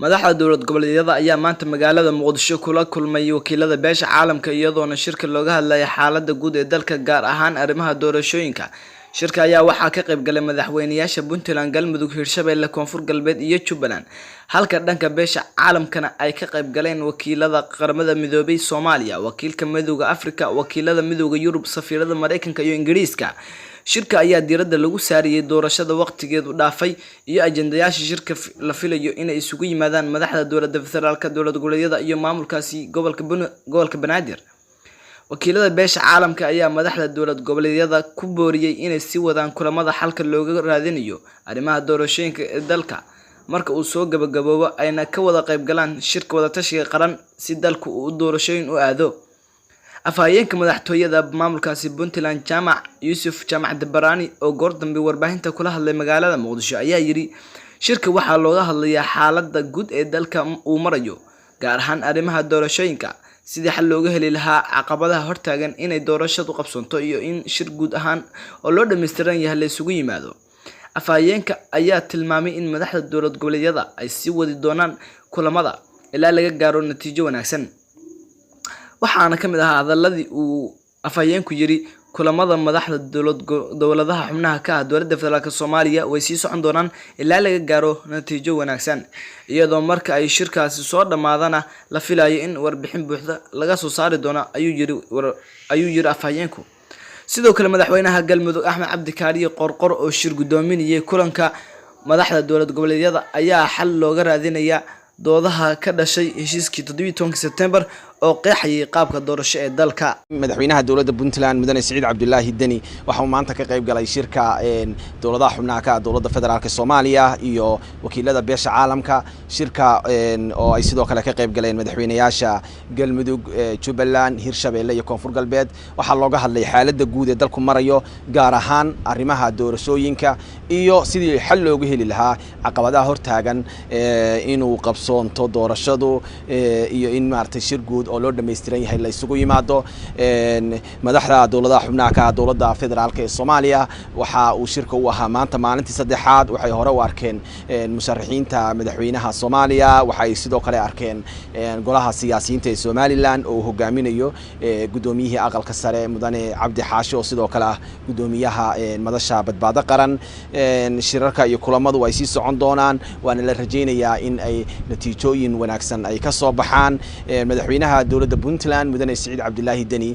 Madaxda dowlad goboleedyada ayaa maanta magaalada Muqdisho kula kulmay wakiilada beesha caalamka, iyadoona shirka looga hadlayay xaalada guud ee dalka, gaar ahaan arrimaha doorashooyinka. Shirka ayaa waxaa ka qayb galay madaxweynayaasha Puntland, Galmudug, Hirshabelle, Koonfur Galbeed iyo Jubbaland, halka dhanka beesha caalamkana ay ka qayb galeen wakiilada Qaramada Midoobay Soomaaliya, wakiilka Midowga Afrika, wakiilada Midowga Yurub, safiirada Mareykanka iyo Ingiriiska. Shirka ayaa diiradda lagu saariyay doorashada waqtigeedu dhaafay iyo ajendayaasha shirka la filayo inay isugu yimaadaan madaxda dowladda federaalka, dowlad goboleedyada iyo maamulkaasi gobolka Banaadir. Wakiilada beesha caalamka ayaa madaxda dowlad goboleedyada ku booriyay inay sii wadaan kulamada xalka looga raadinayo arrimaha doorashooyinka ee dalka marka uu soo gabagaboobo, ayna ka wada qayb galaan shirka wadatashiga qaran si dalku uu doorashooyin u aado. Afhayeenka madaxtooyada maamulkaasi Puntland, Jaamac Yuusuf Jaamac Dabaraani, oo goor dambe warbaahinta kula hadlay magaalada Muqdisho, ayaa yidhi: "Shirka waxaa looga hadlayaa xaalada guud ee dalka uu marayo, gaar ahaan arrimaha doorashooyinka, sidii xal looga heli lahaa caqabadaha hortaagan inay doorashadu qabsoonto iyo in shir guud ahaan oo loo dhammaystiran yahay la isugu yimaado." Afhayeenka ayaa tilmaamay in madaxda dowlad goboleedyada ay sii wadi doonaan kulamada ilaa laga gaaro natiijo wanaagsan. Waxaana ka mid ahaa hadaladii uu afhayeenku yidhi: "Kulamada madaxda dowladaha xubnaha ka ah Dowladda Federaalk Soomaaliya way sii socon doonaan ilaa laga gaaro natiijo wanaagsan," iyadoo marka ay shirkaasi soo dhammaadana la filayo in warbixin buuxda laga soo saari doono, ayuu yiri afhayeenku. Sidoo kale, madaxweynaha Galmudug, Axmed Cabdi Kaariye Qorqor, oo shir guddoominayay kulanka madaxda dowlad goboleedyada, ayaa xal looga raadinaya doodaha ka dhashay heshiiskii 17-kii Sebtembar oo qeexayay qaabka doorasho ee dalka. Madaxweynaha dowladda Puntland, Mudane Siciid Cabdulaahi Deni, waxa uu maanta ka qayb galay shirka dowladaha xubnaha ka ah Dowladda Federaalka Soomaaliya iyo wakiilada beesha caalamka. Shirka oo ay sidoo kale ka qayb galeen madaxweynayaasha Galmudug, Jubbaland, Hirshabeelle iyo Koonfur Galbeed, waxaa looga hadlay xaaladda guud ee dalku marayo, gaar ahaan arrimaha doorashooyinka iyo sidii xal loogu heli lahaa caqabadaha hortaagan inuu qabsoonto doorashadu iyo in maaragtay shir guud oo loo dhammaystiran yahay la isugu yimaado. Madaxda dowladaha xubnaha ka ah Dowladda Federaalka ee Soomaaliya waxa uu shirka u ahaa maanta maalintii saddexaad. Waxay hore u arkeen musharaxiinta madaxweynaha Soomaaliya. Waxay sidoo kale arkeen golaha siyaasiyiinta ee Somaliland oo uu hogaaminayo guddoomiyihii Aqalka Sare, Mudane Cabdi Xaashi, oo sidoo kale ah guddoomiyaha Madasha Badbaado Qaran. Shirarka iyo kulamadu ay sii socon doonaan, waana la rajaynayaa in ay natiijooyin wanaagsan ay ka soo baxaan. Madaxweynaha dowladda Puntland, Mudane Siciid Cabdilaahi Deni,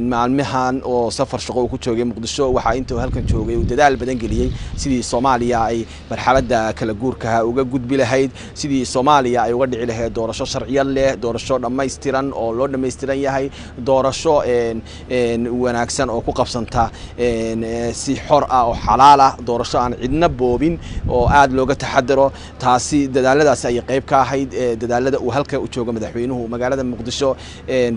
maalmahan oo safar shaqo uu ku joogay Muqdisho, waxaa intuu halkan joogay uu dadaal badan geliyey sidii Soomaaliya ay marxaladda kala guurkaha uga gudbi lahayd, sidii Soomaaliya ay uga dhici lahayd doorasho sharciyad leh, doorasho dhammaystiran oo loo dhammaystiran yahay, doorasho wanaagsan oo ku qabsanta si xor ah oo xalaal ah, doorasho aan cidna boobin oo aad looga taxadaro. Taasi dadaaladaasi ayay qayb ka ahayd dadaalada uu halka u joogo madaxweynuhu magaalada Muqdisho.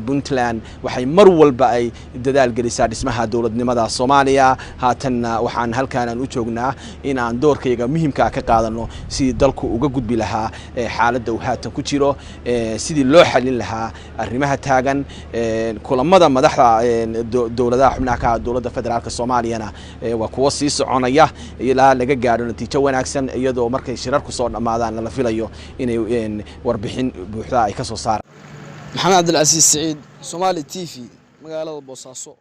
Puntland waxay mar walba ay dadaal gelisaa dhismaha dowladnimada Soomaaliya. Haatanna waxaan halkaan aan u joognaa in aan doorkayga muhiimkaa ka qaadano sidii dalku uga gudbi lahaa xaaladda uu haatan ku jiro, sidii loo xalin lahaa arrimaha taagan. Kulamada madaxda dowladaha xubnaha ka ah Dowladda Federaalka Soomaaliyana waa kuwo sii soconaya ilaa laga gaadho natiijo wanaagsan, iyadoo markay shirarku soo dhammaadaan la filayo inay warbixin buuxda ay ka soo saaraan. Maxamed Cabdilcasiis Siciid, Somaali TV, magaalada Boosaaso.